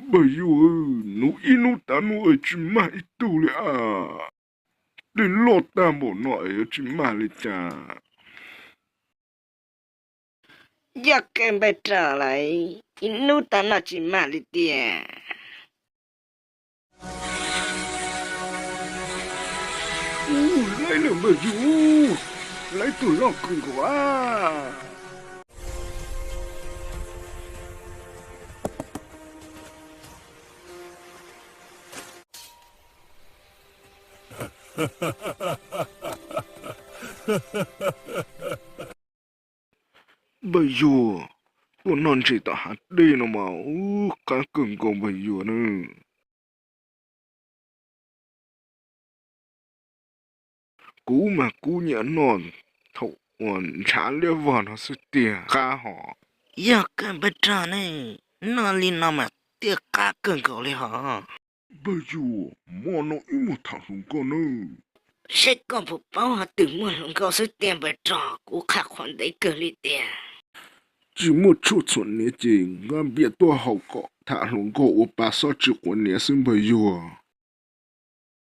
Npawg Yuam, nws ib hnub tav no es tsis mag ib tug li a. Dej loj tag npaum no es yuav tsis mag li cas? Yog kawg npawg Rog lawm, ib hnub tav no tsis mag li tiag. Ub, laib lawm npawg Yuam, laib tug loj kawg nkaus a. Npawg Yuam, tuaj noj ntses tom hav dej no mas ub, qab kawg nkaus npawg Yuam na. Kuv mas kuv nyiam noj thaum uas ntshav liab vog no xwb tiag qab hos. Yog kawg npawg Rog ne, noj li no mas thiaj qab kawg nkaus li hos. Npawg Yuam, hmo no wb mus tham hluas nkauj nawb. Saib koj puas paub ho tus muaj hluas nkauj xwb tiag npawg Rog, kuv qhia qhov ntev kawg li tiag. Tsis muaj tshuaj txhuam hniav ces nqa npias tuaj haus kom tham hluas nkauj ua pa xob tsis quav hniav xwb npawg Yuam.